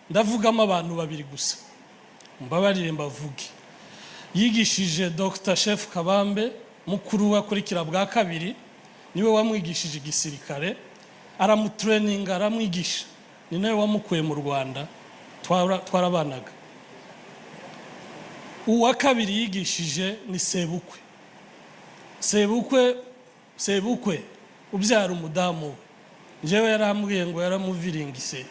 Ndavugamo abantu babiri gusa, mbabarire mbavuge. Yigishije Dr Chef Kabambe, mukuru we akurikira bwa kabiri, niwe wamwigishije igisirikare, aramutraininga, aramwigisha, ni nawe wamukuye mu Rwanda, twarabanaga. Uwa kabiri yigishije ni sebukwe, sebukwe ubyara umudamu we. Njyewe yarambwiye ngo yaramuviringise,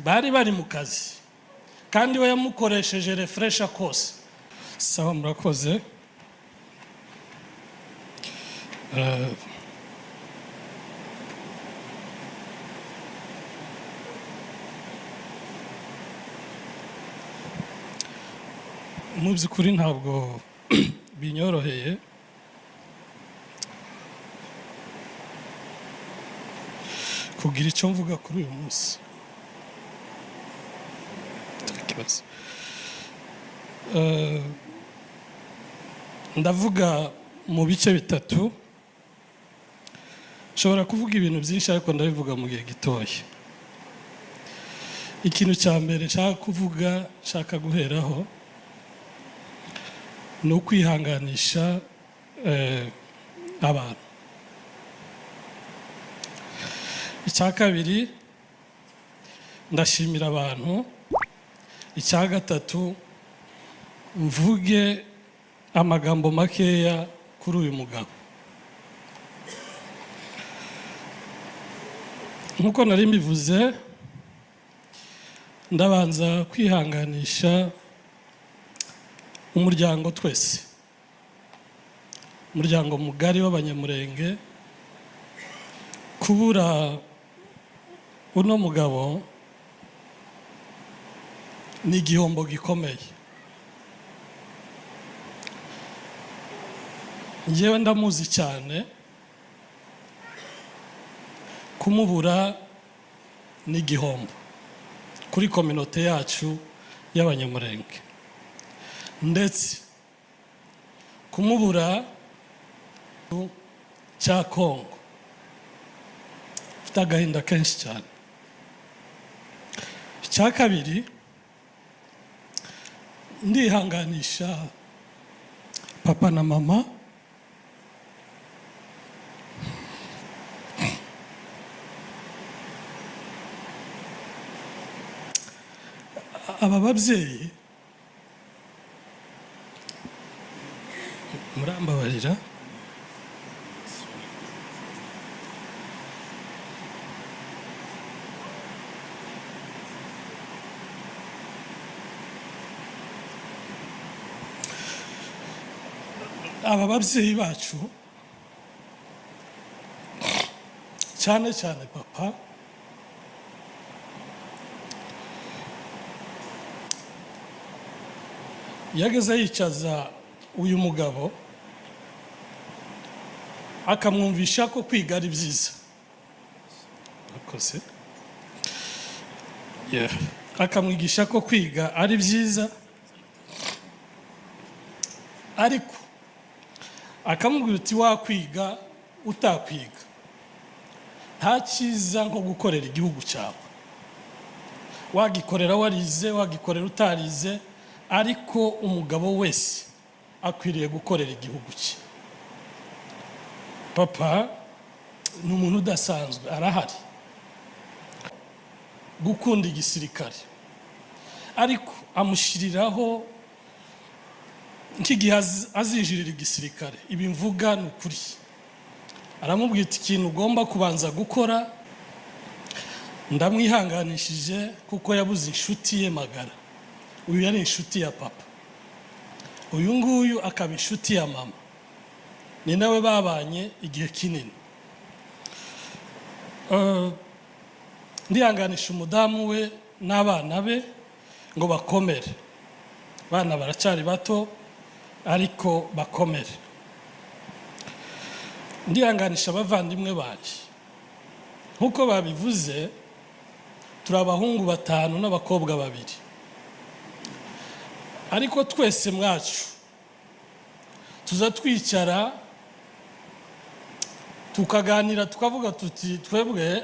bari bari mu kazi kandi we yamukoresheje refresher course. Sawa, murakoze. Mu by'ukuri ntabwo binyoroheye kugira icyo mvuga kuri uyu munsi. Nta kibazo. Ndavuga mu bice bitatu. Nshobora kuvuga ibintu byinshi, ariko ndabivuga mu gihe gitoya. Ikintu cya mbere nshaka kuvuga, nshaka guheraho, ni ukwihanganisha abantu. Icya kabiri, ndashimira abantu. Icya gatatu, mvuge amagambo makeya kuri uyu mugabo. Nk'uko nari mbivuze, ndabanza kwihanganisha umuryango twese, umuryango mugari w'Abanyamurenge. Kubura uno mugabo ni igihombo gikomeye. Njyewe ndamuzi cyane, kumubura ni igihombo kuri communauté yacu y'Abanyamurenge, ndetse kumubura cya Kongo, mfite agahinda kenshi cyane. Icya kabiri, ndihanganisha papa na mama. Aba babyeyi, murambabarira. Aba babyeyi bacu, cyane cyane papa, yageze yicaza uyu mugabo akamwumvisha ko kwiga ari byiza. Akoze. Yeah. Akamwigisha ko kwiga ari byiza, ariko akamubwira uti: "Wakwiga utakwiga, nta cyiza nko gukorera igihugu cyawe. Wagikorera warize, wagikorera utarize, ariko umugabo wese akwiriye gukorera igihugu cye." Papa ni umuntu udasanzwe, arahari gukunda igisirikare, ariko amushyiriraho nk'igihe azinjirira igisirikare. Ibi mvuga ni ukuri. Aramubwira ati: "Ikintu ugomba kubanza gukora." Ndamwihanganishije kuko yabuze inshuti ye magara. Uyu yari inshuti ya papa, uyu nguyu akaba inshuti ya mama, ni nawe babanye igihe kinini. Ndihanganisha umudamu we n'abana be ngo bakomere. Abana baracyari bato, ariko bakomere. Ndihanganisha abavandimwe banjye. Nk'uko babivuze, turi abahungu batanu n'abakobwa babiri, ariko twese mwacu tuza twicara. Tukaganira, tukavuga tuti twebwe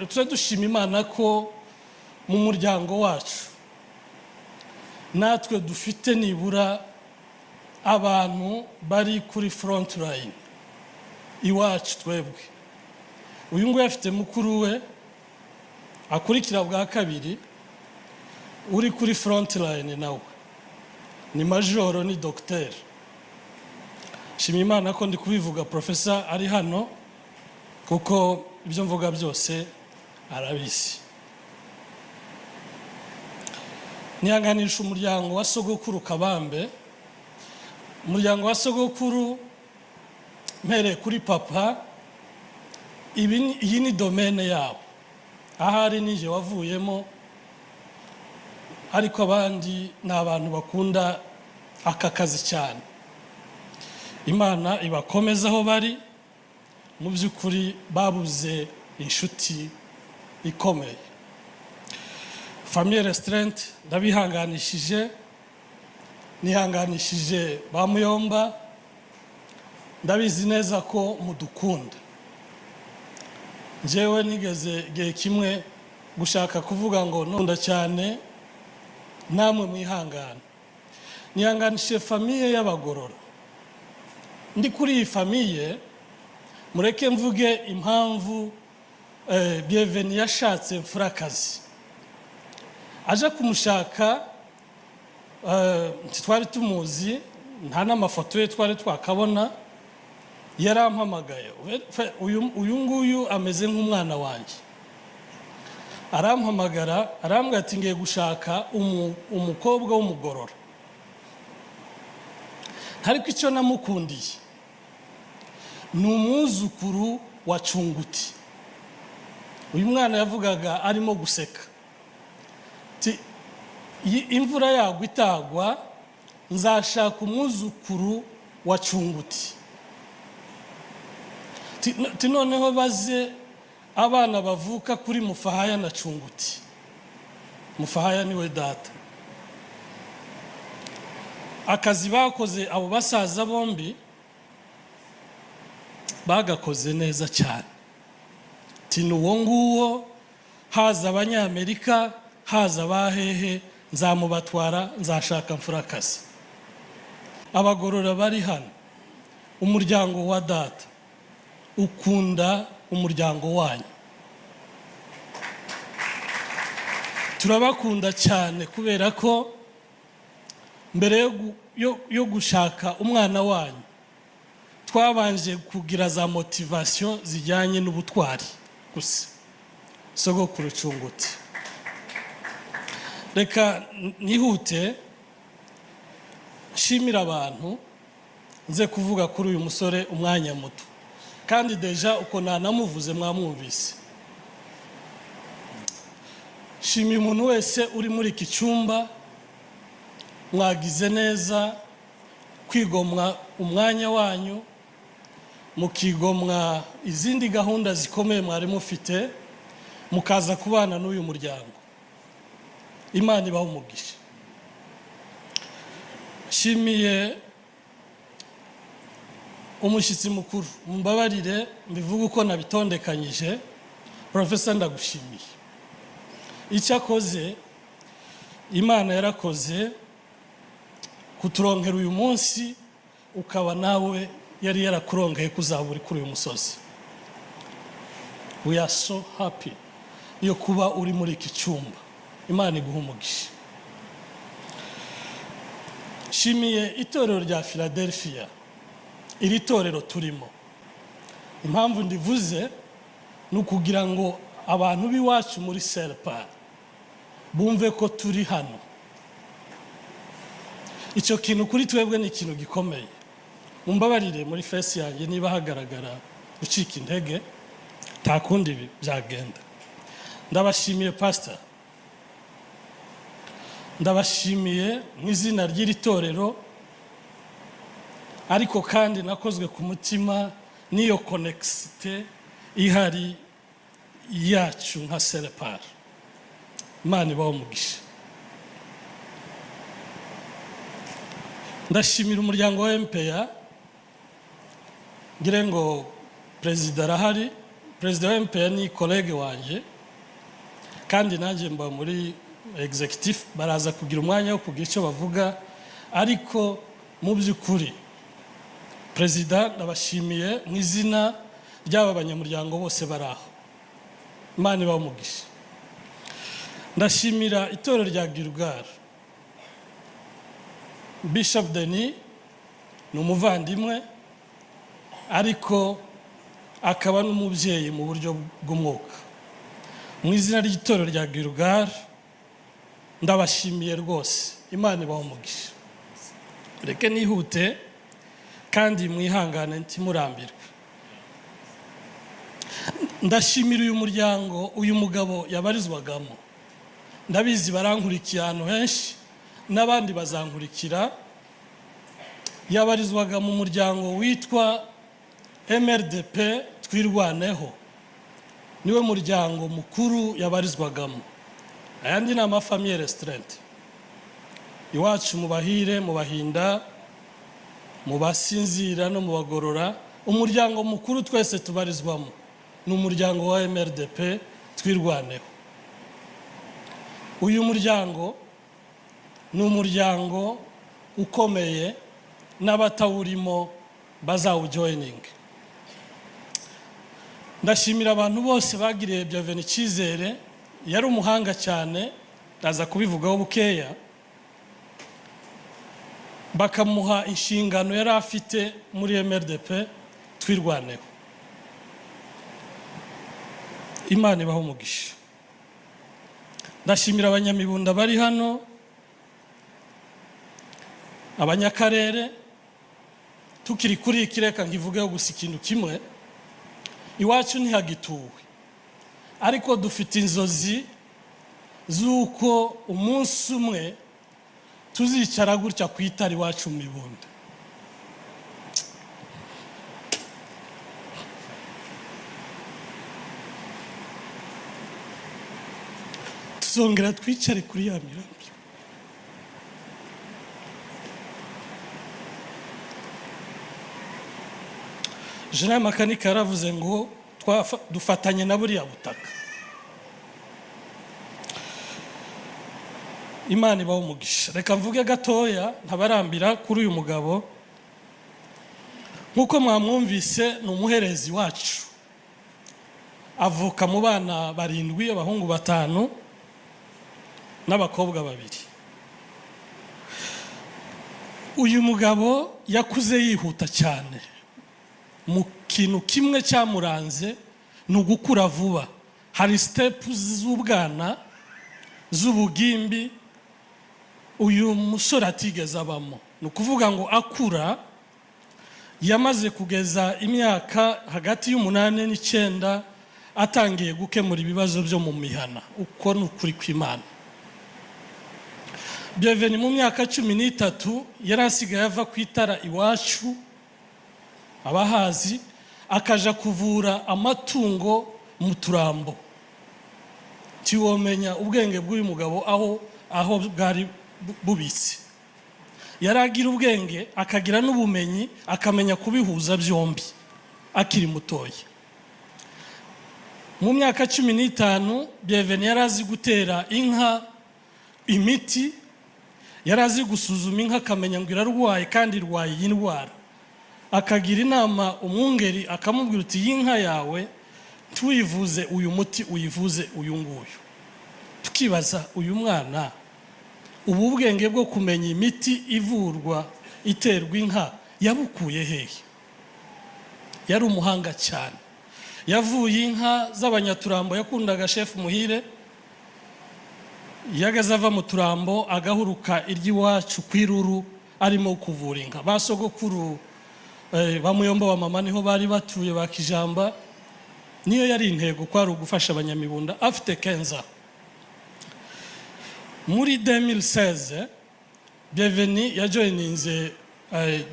tube dushima Imana ko mu muryango wacu natwe dufite nibura abantu bari kuri front line iwacu. Twebwe uyu nguyu afite mukuru we akurikira bwa kabiri uri kuri front line, nawe ni majoro, ni dogiteri. Shima Imana ko ndi kubivuga profesa ari hano, kuko ibyo mvuga byose arabizi. Nihanganisha umuryango wa sogokuru Kabambe, umuryango wa sogokuru mpereye kuri papa. Iyi ni domaine yabo, ahari nije wavuyemo, ariko abandi ni abantu bakunda aka kazi cyane. Imana ibakomeze aho bari. Mu by'ukuri babuze inshuti ikomeye. Famille restreinte, ndabihanganishije, nihanganishije ba muyomba. Ndabizi neza ko mudukunda. Njyewe nigeze igihe kimwe gushaka kuvuga ngo nunda cyane, namwe mwihangane. Nihanganishije famille y'Abagorora. Ndi kuri iyi famille, mureke mvuge impamvu Bienvenue yashatse Mfurakazi, aje kumushaka. Ntitwari tumuzi, nta n'amafoto ye twari twakabona. Yarampamagaye. Uyu nguyu ameze nk'umwana wanjye. Arampamagara, arambwira ati ngiye gushaka umukobwa w'umugorora. Ariko icyo namukundiye ni umwuzukuru wa Cunguti. Uyu mwana yavugaga arimo guseka. Ati, "Imvura yagwa itagwa, nzashaka umwuzukuru wa Cunguti." Ti noneho baze abana bavuka kuri Mufahaya na Cunguti. Mufahaya niwe data. Akazi bakoze abo basaza bombi bagakoze neza cyane. Ti ni uwo nguwo, haza Abanyamerika, haza abahehe, nzamubatwara, nzashaka Mfurakazi. Abagorora bari hano, umuryango wa data ukunda umuryango wanyu, turabakunda cyane, kubera ko mbere yo gushaka umwana wanyu twabanje kugira za motivation zijyanye n'ubutwari gusa. Sogokuru Cunguti, reka nihute nshimira abantu, nze kuvuga kuri uyu musore umwanya muto, kandi déjà uko nanamuvuze mwamwumvise. Nshimiye umuntu wese uri muri iki cyumba. Mwagize neza kwigomwa umwanya wanyu, mukigomwa izindi gahunda zikomeye mwari mufite, mukaza kubana n'uyu muryango. Imana ibaha umugisha. Nshimiye umushyitsi mukuru. Mumbabarire mbivuge uko nabitondekanyije. Profesa, ndagushimiye icyo akoze. Imana yarakoze kuturonkera uyu munsi, ukaba nawe yari yarakurongeye kuzaba uri kuri uyu musozi. We are so happy yo kuba uri muri iki cyumba. Imana iguha umugisha. Nshimiye itorero rya Philadelphia, iri torero turimo. Impamvu ndivuze ni ukugira ngo abantu b'iwacu muri Serpa bumve ko turi hano. Icyo kintu kuri twebwe ni ikintu gikomeye. Mumbabarire, muri face yanjye niba hagaragara gucika intege, nta kundi byagenda. Ndabashimiye pasita, ndabashimiye mu izina ry'iri torero, ariko kandi nakozwe ku mutima n'iyo connexité ihari yacu nka Serepari. Imana ibaho umugisha. Ndashimira umuryango wa MPA. Ngire ngo Perezida arahari. Perezida wa MPA ni collègue wanjye, kandi nanjye mba muri executive. Baraza kugira umwanya wo kugira icyo bavuga, ariko mu by'ukuri, perezida, ndabashimiye mu izina ry'aba banyamuryango bose bari aho. Imana ibahe umugisha. Ndashimira itorero rya Gilugal. Bishop Denis ni umuvandimwe, ariko akaba n'umubyeyi mu buryo bw'umwuka. Mu izina ry'itorero rya Gilugal ndabashimiye rwose. Imana ibahe umugisha. Reke nihute kandi mwihangane, ntimurambirwe. Ndashimira uyu muryango uyu mugabo yabarizwagamo. Ndabizi barankurikiye ahantu henshi, n'abandi bazankurikira. Yabarizwaga mu muryango witwa MRDP Twirwaneho, niwe muryango mukuru yabarizwagamo. Ayandi ni ama famille restreinte. Iwacu mu Bahire, mu Bahinda, mu Basinzira no mu Bagorora, umuryango mukuru twese tubarizwamo ni umuryango wa MRDP Twirwaneho. Uyu muryango ni umuryango ukomeye, n'abatawurimo bazawujoininga. Ndashimira abantu bose bagiriye Bienvenu icyizere. Yari umuhanga cyane, ndaza kubivugaho bukeya, bakamuha inshingano yari afite muri MRDP Twirwaneho. Imana ibaho umugisha. Ndashimira Abanyamibunda bari hano, abanyakarere. Tukiri kuri iki, reka nkivugeho gusa ikintu kimwe. Iwacu ntihagituwe, ariko dufite inzozi z'uko umunsi umwe tuzicara gutya ku itara iwacu mu Mibunda. Tuzongera twicare kuri ya mirambi. Jean Makanika yaravuze ngo dufatanye na buriya butaka. Imana ibaho umugisha. Reka mvuge gatoya ntabarambira kuri uyu mugabo. Nk'uko mwamwumvise, ni umuherezi wacu. Avuka mu bana barindwi, abahungu batanu n'abakobwa babiri. Uyu mugabo yakuze yihuta cyane. Mu kintu kimwe cyamuranze ni ugukura vuba. Hari step z'ubwana, z'ubugimbi uyu musore atigeze abamo. Ni ukuvuga ngo akura yamaze kugeza imyaka hagati y'8 n'9 atangiye gukemura ibibazo byo mu mihana. Uko ni ukuri kw'Imana. Bienvenu mu myaka 13 yari asigaye ava ku itara iwacu, abahazi, akaja kuvura amatungo mu Turambo. Ntiwomenya ubwenge bw'uyu mugabo aho bwari bubitse. Yari agira ubwenge, akagira n'ubumenyi, akamenya kubihuza byombi akiri mutoya. Mu myaka 15 Bienvenu yari azi gutera inka imiti, yari azi gusuzuma inka akamenya ngo irarwaye kandi irwaye iyi ndwara, akagira inama umwungeri, akamubwira uti: "Iyi nka yawe tuyivuze uyu muti, uyivuze uyu nguyu." Tukibaza, uyu mwana ubu bwenge bwo kumenya imiti ivurwa iterwa inka yabukuye hehe? Yari umuhanga cyane. Yavuye inka z'Abanyaturambo, yakundaga Chef Muhire. Yagaze ava mu Turambo agahuruka iry'iwacu ku Iruru arimo kuvura inka. Ba sogokuru ba muyombo wa mama niho bari batuye, ba Kijamba. Niyo yari intego, ko ari ugufasha Abanyamibunda. Afite 15, muri 2016 Bienvenu yajoininze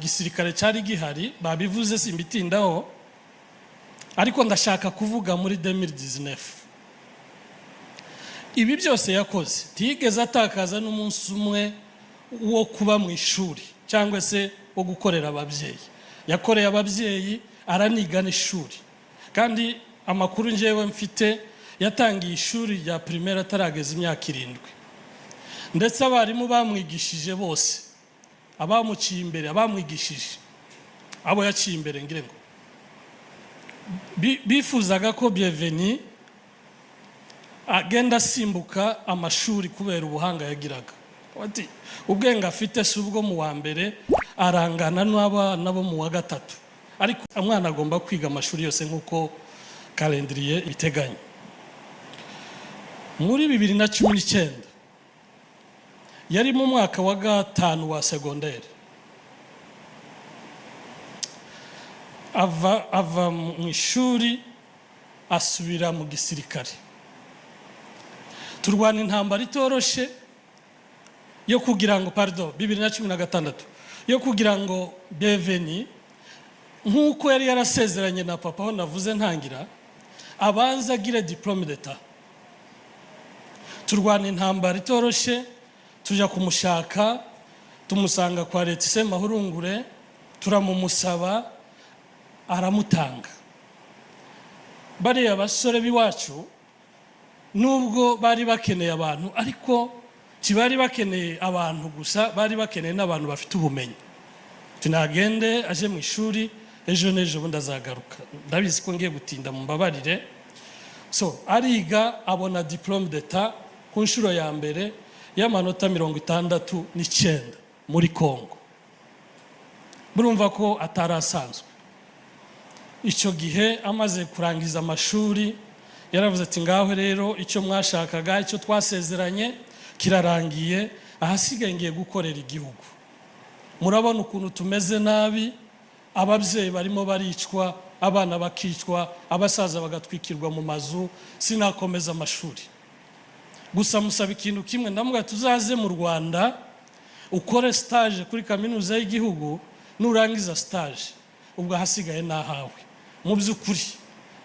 gisirikare cyari gihari. Babivuze, simbitindaho, ariko ndashaka kuvuga muri 2019. Ibi byose yakoze, ntiyigeze atakaza n'umunsi umwe wo kuba mu ishuri cyangwa se wo gukorera ababyeyi. Yakoreye ababyeyi, araniga n'ishuri. Kandi amakuru njyewe mfite, yatangiye ishuri rya primaire atarageza imyaka 7. Ndetse abarimu bamwigishije bose, abamuciye imbere, abamwigishije, abo yaciye imbere, ngire ngo bifuzaga ko Bienvenu agenda asimbuka amashuri kubera ubuhanga yagiraga. Ati ubwenge afite si ubwo mu wa mbere, arangana n'abana bo mu wa gatatu, ariko umwana agomba kwiga amashuri yose nk'uko calendrier ibiteganya. Muri 2019 yari mu mwaka wa gatanu wa secondaire, ava mu ishuri asubira mu gisirikare. Turwana intambara itoroshe yo kugira ngo, pardon, 2016, yo kugira ngo Bienvenu, nk'uko yari yarasezeranye na papa aho navuze ntangira, abanza agire diplôme d'État. Turwana intambara itoroshe, tujya kumushaka, tumusanga kwa Letise Mahurungure, turamumusaba, aramutanga. Bariya basore b'iwacu, nubwo bari bakeneye abantu, ariko ntibari bakeneye abantu gusa, bari bakeneye n'abantu bafite ubumenyi. Tunagende aje mu ishuri, ejo n'ejo bundi azagaruka. Ndabizi ko ngiye gutinda, mu mbabarire. So ariga, abona diplôme d'État ku nshuro ya mbere y'amanota 69 muri Congo. Murumva ko atari asanzwe. Icyo gihe amaze kurangiza amashuri, yaravuze ati: "Ngaho rero, icyo mwashakaga, icyo twasezeranye kirarangiye, ahasigaye ngiye gukorera igihugu. Murabona ukuntu tumeze nabi, ababyeyi barimo baricwa, abana bakicwa, abasaza bagatwikirwa mu mazu, sinakomeza amashuri." Gusa musaba ikintu kimwe, ndamubwira: "Tuzaze mu Rwanda ukore stage kuri kaminuza y'igihugu, nurangiza stage ubwo ahasigaye nahawe." Mu by'ukuri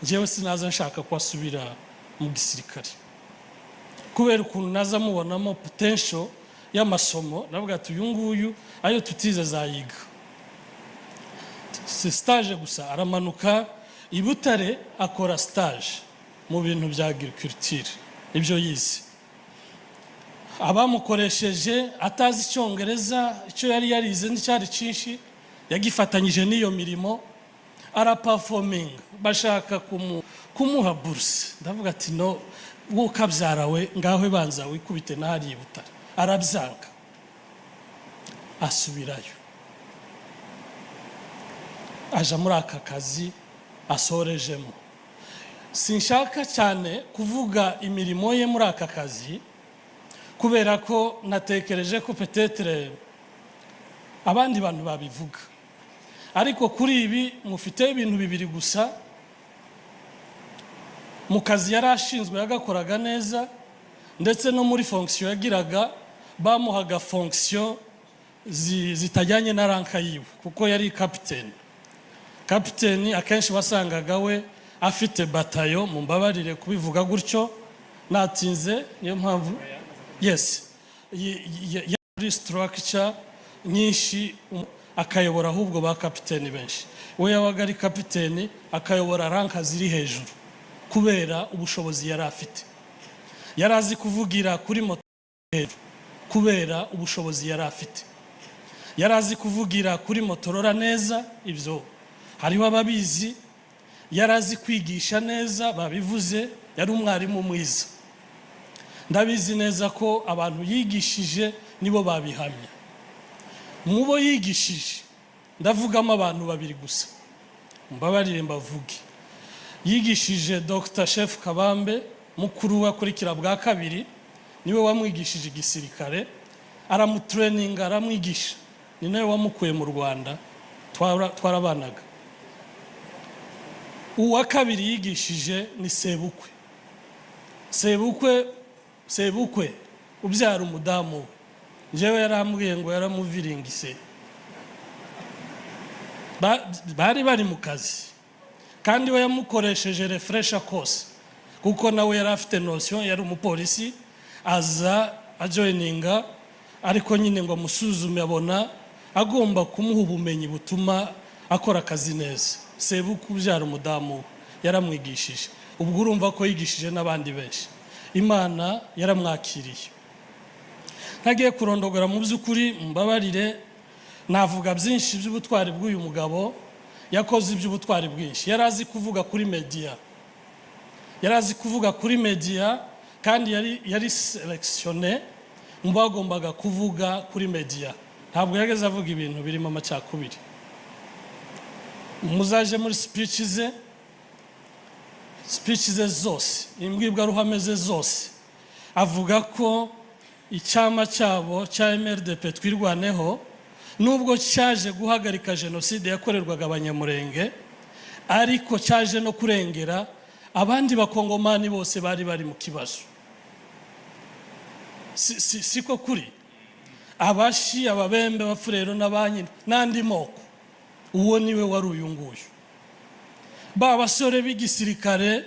njyewe sinaza nshaka ko asubira mu gisirikare, kubera ukuntu naza mubonamo potential y'amasomo. Ndavuga ati: "Uyu nguyu ayo tutize azayiga." Si stage gusa, aramanuka i Butare akora stage mu bintu bya agriculture, ibyo yize. Abamukoresheje atazi Icyongereza, icyo yari yarize nticyari cyinshi, yagifatanyije n'iyo mirimo, araperforminga, bashaka kumuha buruse. Ndavuga ati: "No, wowe ukabyara we, ngaho banza wikubite n'ahariya i Butare." Arabyanga, asubirayo, aja muri aka kazi asorejemo. Sinshaka cyane kuvuga imirimo ye muri aka kazi, kubera ko natekereje ko peut-être abandi bantu babivuga. Ariko kuri ibi mufiteho ibintu bibiri gusa: mu kazi yari ashinzwe yagakoraga neza, ndetse no muri fonction yagiraga, bamuhaga fonction zitajyanye na rank yiwe, kuko yari kapiteni. Kapiteni akenshi wasangaga we afite batayo, mumbabarire kubivuga gutyo, natinze niyo mpamvu. Yes, muri structure nyinshi akayobora ahubwo ba kapiteni benshi. We yabaga ari kapiteni, akayobora rank ziri hejuru kubera ubushobozi yari afite. Yari azi kuvugira kuri moto hejuru kubera ubushobozi yari afite. Yari azi kuvugira kuri Motorola neza, ibyo hariho ababizi. Yari azi kwigisha neza, babivuze, yari umwarimu mwiza. Ndabizi neza ko abantu yigishije nibo babihamya. Mu bo yigishije ndavugamo abantu babiri gusa, mbabarire mbavuge. Yigishije Dr Chef Kabambe, mukuru we akurikira bwa kabiri, niwe wamwigishije igisirikare, aramutraininga, aramwigisha. Ni nawe wamukuye mu Rwanda, twarabanaga. Uwa kabiri yigishije ni sebukwe, sebukwe ubyara umudamu we. Njyewe yarambwiye ngo yaramuviringise. Bari bari mu kazi, kandi we yamukoresheje refresher course, kuko nawe yari afite notion, yari umupolisi, aza ajoininga, ariko nyine ngo amusuzume, abona agomba kumuha ubumenyi butuma akora akazi neza. Sebukwe ubyara umudamu we Yaramwigishije. Ubwo urumva ko yigishije n'abandi benshi. Imana yaramwakiriye. Ntagiye kurondogora, mu by'ukuri mbabarire, navuga byinshi by'ubutwari bw'uyu mugabo. Yakoze iby'ubutwari bwinshi. Yari azi kuvuga kuri media, yari azi kuvuga kuri media, kandi yari sélectionné mu bagombaga kuvuga kuri media. Ntabwo yageze avuga ibintu birimo amacakubiri. Muzaje muri speech ze, speech ze zose, imbwirwaruhame ze zose, avuga ko icyama cyabo cya MRDP Twirwaneho, nubwo cyaje guhagarika jenoside yakorerwaga Abanyamurenge, ariko cyaje no kurengera abandi Bakongomani bose bari mu kibazo. Siko kuri? Abashi, Ababembe, Abafurero n'Abanyine n'andi moko. Uwo niwe wari uyu nguyu. Ba basore b'igisirikare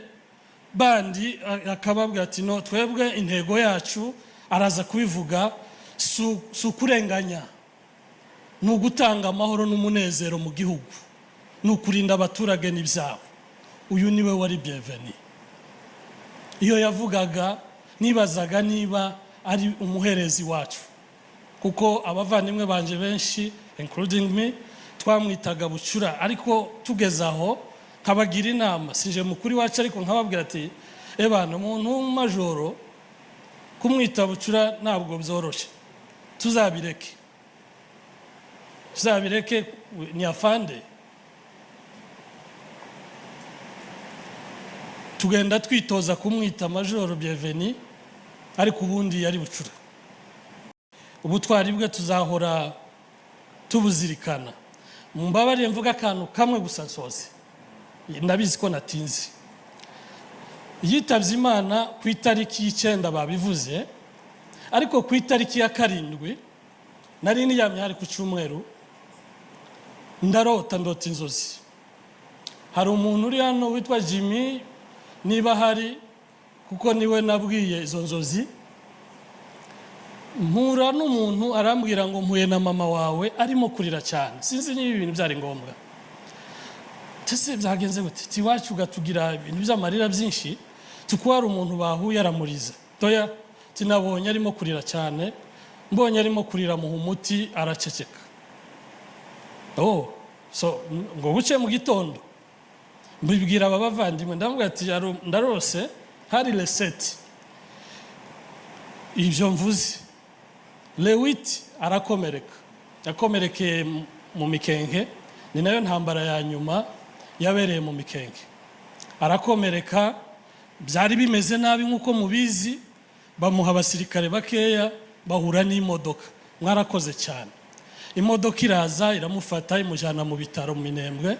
bandi akababwira ati: "No, twebwe intego yacu," araza kubivuga, "si ukurenganya, ni ugutanga amahoro n'umunezero mu gihugu, ni ukurinda abaturage n'ibyabo." Uyu niwe wari Bienvenu. Iyo yavugaga, nibazaga niba ari umuherezi wacu, kuko abavandimwe banje benshi, including me, twamwitaga Bucura. Ariko tugeze aho nkabagira inama, sinje mukuru wacu, ariko nkababwira ati: "Ebana, umuntu w'umumajoro kumwita Bucura ntabwo byoroshye, tuzabireke, tuzabireke, ni afande." Tugenda twitoza kumwita Majoro Bienvenu, ariko ubundi yari Bucura. Ubutwari bwe tuzahora tubuzirikana. Mumbabarire mvuga akantu kamwe gusa nsoze, ndabizi ko natinze. Yitabye Imana ku itariki y'9, babivuze, ariko ku itariki ya 7 nari niryamye, hari ku cyumweru, ndarota, ndota inzozi. Hari umuntu uri hano witwa Jimmy, niba ahari, kuko niwe nabwiye izo nzozi. Mpura n'umuntu arambwira ngo mpuye na mama wawe arimo kurira cyane. Sinzi niba ibintu byari ngombwa. Ese byagenze gute? Ati: "Iwacu ugatugira ibintu by'amarira byinshi, tuko hari umuntu bahuye aramuriza." Toya, tinabonye arimo kurira cyane, mbonye arimo kurira muha umuti araceceka. Oh, so ngo buce mu gitondo mbibwira aba bavandimwe, ndamubwira ati: "Ndarose." Hari le 7 ibyo mvuze. Le 8 arakomereka, yakomerekeye mu Mikenke, ni nayo ntambara ya nyuma yabereye mu Mikenke. Arakomereka, byari bimeze nabi nk'uko mubizi, bamuha abasirikare bakeya, bahura n'imodoka. Mwarakoze cyane. Imodoka iraza iramufata, imujyana mu bitaro mu Minembwe.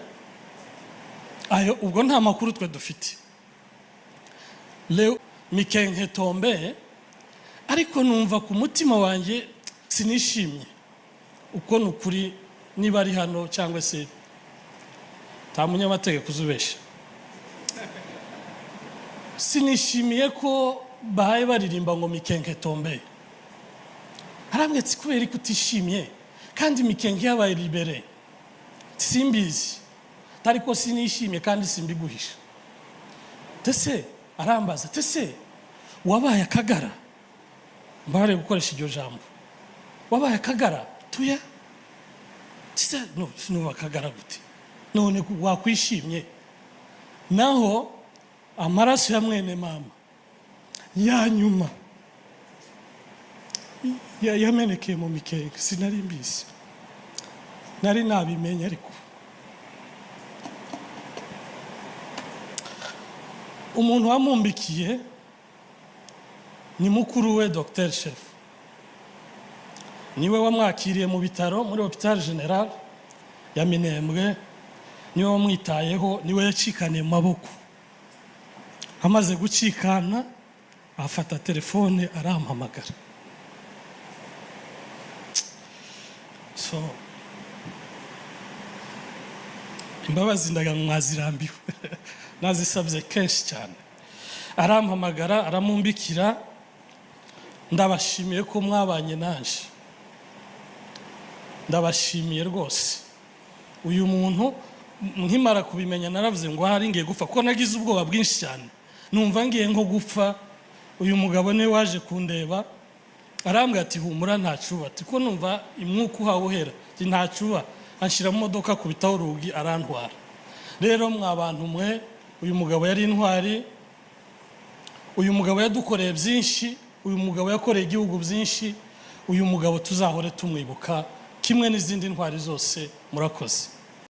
Ayo ubwo nta makuru twe dufite. Mikenke tombe, ariko numva ku mutima wanjye sinishimye. Uko ni ukuri. Niba ari hano cyangwa se nta munyamategeko uzubesha, sinishimiye ko bahaye baririmba ngo "Mikenke tombe". Arambwira ati: "Kubera ko utishimye kandi Mikenke yabaye libéré?" Simbizi, ariko sinishimye kandi simbiguhisha. Tese arambaza: "Tese wabaye akagara?" Mbare gukoresha iryo jambo. "Wabaye akagara?" Tuya, tse no, sinuba akagara gute? None wakwishimye? Naho amaraso ya mwene mama ya nyuma yamenekeye mu Mikenke, sinari mbizi. Nari nabimenye, ariko umuntu wamumbikiye ni mukuru we, Dr Chef, niwe wamwakiriye mu bitaro, muri Hôpital Général ya Minembwe, niwe wamwitayeho, niwe yacikaniye mu maboko. Amaze gucikana afata telefone arampamagara. So imbabazi ndaga mwazirambiwe, nazisabye kenshi cyane. Arampamagara, aramumbikira. Ndabashimiye ko mwabanye nanje, ndabashimiye rwose. Uyu muntu Nkimara kubimenya naravuze ngo ahari ngiye gupfa, kuko nagize ubwoba bwinshi cyane, numva ngiye nko gupfa. Uyu mugabo niwe waje kundeba, arambwira ati: "Humura, ntacuba." Ati: "Ko numva imwuka uhawe uhera?" Ati: "Ntacuba." Anshyira mu modoka, akubitaho urugi, arantwara. Rero mwa bantu mwe, uyu mugabo yari intwari. Uyu mugabo yadukoreye byinshi, uyu mugabo yakoreye igihugu byinshi. Uyu mugabo tuzahore tumwibuka kimwe n'izindi ntwari zose. Murakoze.